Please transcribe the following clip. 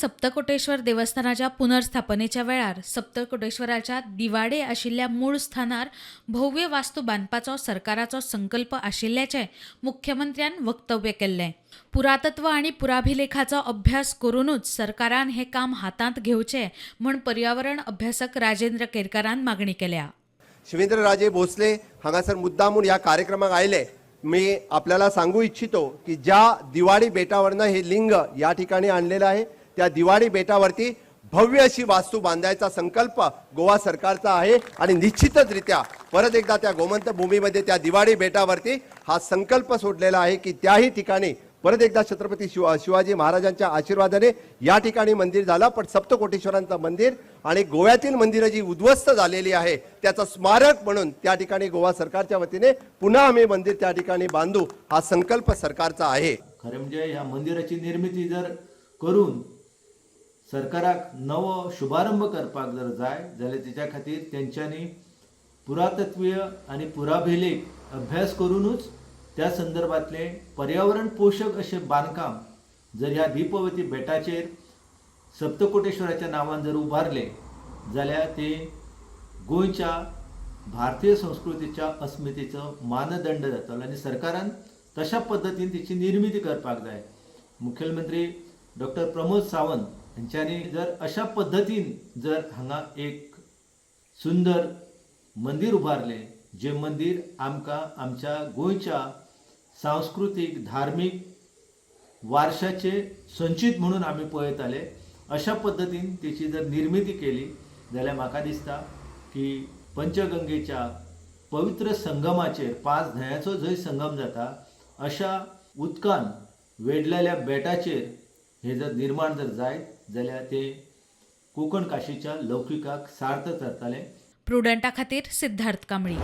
सप्तकोटेश्वर देवस्थानाच्या पुनर्स्थापनेच्या वेळार सप्तकोटेश्वराच्या दिवाडे आशिल्ल्या मूळ स्थानार भव्य वास्तू बांदपाचो सरकाराचो संकल्प आशिल्ल्याचें मुख्यमंत्र्यान वक्तव्य केल्लें. पुरातत्व आनी पुराभिलेखाचो अभ्यास करुनूच सरकारान हें काम हातांत घेवचें म्हूण पर्यावरण अभ्यासक राजेंद्र केरकारान मागणी केल्या. शिवेंद्रराजे भोसले हांगासर मुद्दाम म्हूण ह्या कार्यक्रमाक आयले. मी आपल्याला सांगू इच्छितो की ज्या दिवाडी बेटावरनं हे लिंग या ठिकाणी आणलेलं आहे, त्या दिवाडी बेटावरती भव्य अशी वास्तू बांधायचा संकल्प गोवा सरकारचा आहे आणि निश्चितचरित्या परत एकदा त्या गोमंत भूमीमध्ये त्या दिवाडी बेटावरती हा संकल्प सोडलेला आहे की त्याही ठिकाणी परत एकदा छत्रपती शिवाजी महाराजांच्या आशीर्वादाने या ठिकाणी मंदिर झालं, पण सप्तकोटेश्वरांचं मंदिर आणि गोव्यातील मंदिरं जी उद्ध्वस्त झालेली आहे त्याचं स्मारक म्हणून त्या ठिकाणी गोवा सरकारच्या वतीने पुन्हा आम्ही मंदिर त्या ठिकाणी बांधू, हा संकल्प सरकारचा आहे. खरें म्हणजे ह्या मंदिराची निर्मिती जर करून सरकाराक नवो शुभारंभ करपाक जर जाय जाल्यार तेच्या खातीर तेंच्यांनी पुरातत्वीय आनी पुराभिलेख अभ्यास करुनूच त्या संदर्भातलें पर्यावरण पोशक अशें बांदकाम जर ह्या दीपवती बेटाचेर सप्तकोटेश्वराच्या नांवान जर उबारलें जाल्यार तें गोंयच्या भारतीय संस्कृतीच्या अस्मितेचो मानदंड जातलो आनी सरकारान तशा पद्दतीन तिची निर्मिती करपाक जाय. मुखेलमंत्री डॉक्टर प्रमोद सावंत हांच्यांनी जर अशा पद्दतीन जर हांगा एक सुंदर मंदीर उबारलें, जें मंदीर आमकां आमच्या गोंयच्या सांस्कृतीक धार्मीक वारशाचे संचीत म्हणून आमी पळयताले, अशा पद्दतीन तेची जर निर्मिती केली जाल्यार म्हाका दिसता की पंचगंगेच्या पवित्र संगमाचेर पांच न्हंयांचो जंय संगम जाता अशा उदकान वेडलेल्या बेटाचेर हें जर निर्माण जर जायत जाल्यार तें कोंकण काशीच्या लौकिकाक सार्थ थारतलें. प्रुडंटा खातीर सिद्धार्थ कांबळी.